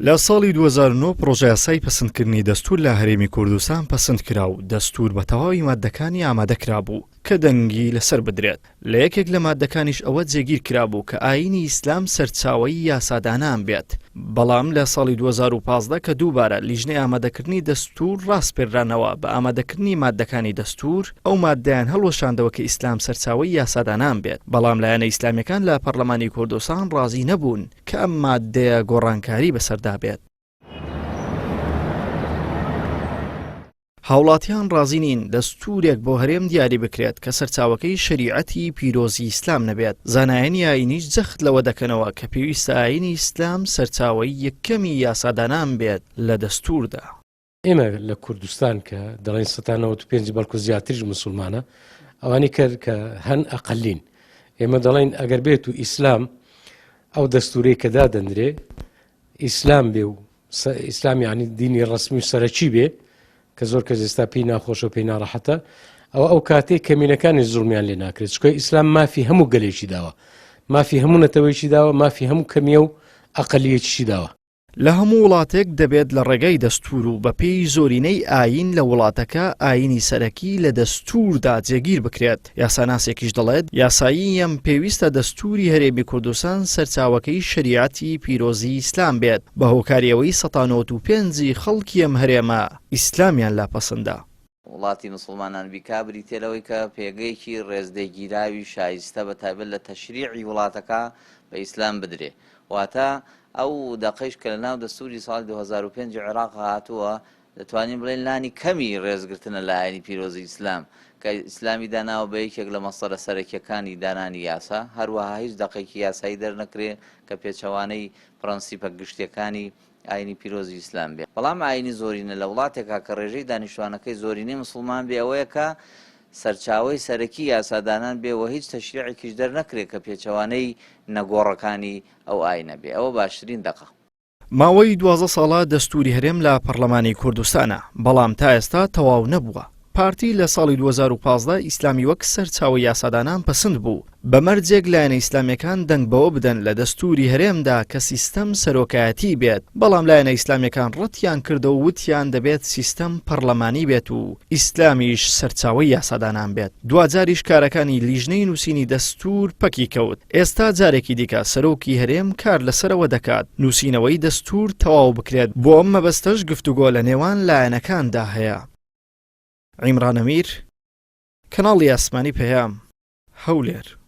لە ساڵی 2009 پڕۆژەیاسای پەسندکردنی دەستوور لە هەرێمی کوردستان پەسند کرا و دەستوور بە تەواوی ماددەکانی ئامادە کرابوو کە دەنگی لەسەر بدرێت. لە یەکێک لە ماددەکانیش ئەوە جێگیر کرابوو کە ئایینی ئیسلام سەرچاوەی یاسادانان بێت، بەڵام لە ساڵی 2015 کە دووبارە لیژنەی ئامادەکردنی دەستوور ڕاسپێررانەوە بە ئامادەکردنی ماددەکانی دەستوور، ئەو ماددەیان هەڵوەشاندەوە کە ئیسلام سەرچاوەی یاسادانان بێت، بەڵام لایەنە ئیسلامیەکان لە پەڕلەمانی کوردستان ڕازی نەبوون کە ئەم ماددەیە گۆڕانکاری بەسەردا بێت. هاوڵاتیان ڕازی نین دەستوورێک بۆ هەرێم دیاری بکرێت کە سەرچاوەکەی شەریعەتی پیرۆزی ئیسلام نەبێت، زانایانی ئایینیش جەخت لەوە دەکەنەوە کە پێویستە ئایینی ئیسلام سەرچاوەی یەکەمی یاسادانان بێت لە دەستووردا. ئێمە لە کوردستان کە دەڵێن سەتا 95 بەڵکو زیاتریش مسلمانە ئەوانی کە کە هەن ئەقلین ئێمە دەڵێن ئەگەر بێت و ئیسلام ئەو دەستورەی کە دادەندرێ ئیسلام بێ و ئیسلام یعنی دینی ڕسمی و سەرەکی بێ کە زۆر کەس ئێستا پێی ناخۆشە و پێی ناڕەحەتە ئەوە ئەو کاتێک کەمینەکانی زوڵمیان لێ ناکرێت چکە ئیسلام مافی هەموو گەلێکی داوە مافی هەموو نەتەوەیەکی داوە مافی هەموو کەمیە و ئەقلیەکیشی داوە. لە هەموو وڵاتێک دەبێت لە ڕێگای دەستوور و بەپێی زۆرینەی ئایین لە وڵاتەکە ئایینی سەرەکی لە دەستووردا جێگیر بکرێت، یاساناسێکیش دەڵێت، یاساییەم پێویستە دەستووری هەرێمی کوردستان سەرچاوەکەی شەریعەتی پیرۆزی ئیسلام بێت، بە هۆکاری ئەوەی سەتا 95 ی خەڵکی ئەم هەرێمە ئیسلامیان لا پەسندە. وڵاتی مسوڵمانان بیکا بریتیە لەوەی کە پێگەیەکی ڕێزلێگیراوی شایستە بە تایبەت لە تەشریعی وڵاتەکە بە ئیسلام بدرێ واتە ئەو دەقەیش کە لە ناو دەستوری ساڵی 2005 عێراق هاتووە دەتوانین بڵێین لانی کەمی ڕێزگرتنە لە ئاینی پیرۆزی ئیسلام کە ئیسلامی داناوە بە یەکێک لە مەسەرە سەرەکیەکانی دانانی یاسا هەروەها هیچ دەقێکی یاسایی دەرنەکرێ کە پێچەوانەی پرەنسیپە گشتیەکانی ئاینی پیرۆزی ئیسلام بێ بەڵام ئاینی زۆرینە لە وڵاتێکا کە ڕێژەی دانیشتوانەکەی زۆرینەی مسوڵمان بێ ئەوەیە کە سەرچاوەی سەرەکی یاسادانان بێ وە هیچ تەشریعێکیش دەرنەکرێ کە پێچەوانەی نەگۆڕەکانی ئەو ئاینە بێ ئەوە باشترین دەقە. ماوەی 12 ساڵە دەستوری هەرێم لە پەڕلەمانی کوردستانە، بەڵام تا ئێستا تەواو نەبووە. پارتی لە ساڵی 2015 ئیسلامی وەک سەرچاوەی یاسادانان پەسند بوو، بە مەرجێک لایەنە ئیسلامیەکان دەنگ بەوە بدەن لە دەستوری هەرێمدا کە سیستەم سەرۆکایەتی بێت، بەڵام لایەنە ئیسلامیەکان ڕەتیان کردەوە و وتیان دەبێت سیستەم پەڕلەمانی بێت و ئیسلامیش سەرچاوەی یاسادانان بێت، دواجاریش کارەکانی لیژنەی نووسینی دەستور پەکی کەوت، ئێستا جارێکی دیکە سەرۆکی هەرێم کار لەسەرەوە دەکات نووسینەوەی دەستور تەواو بکرێت، بۆ ئەم مەبەستەش گفتوگۆ لە نێوان لایەنەکاندا هەیە. عیمران ئەمیر، کەناڵی ئاسمانی پەیام، هەولێر.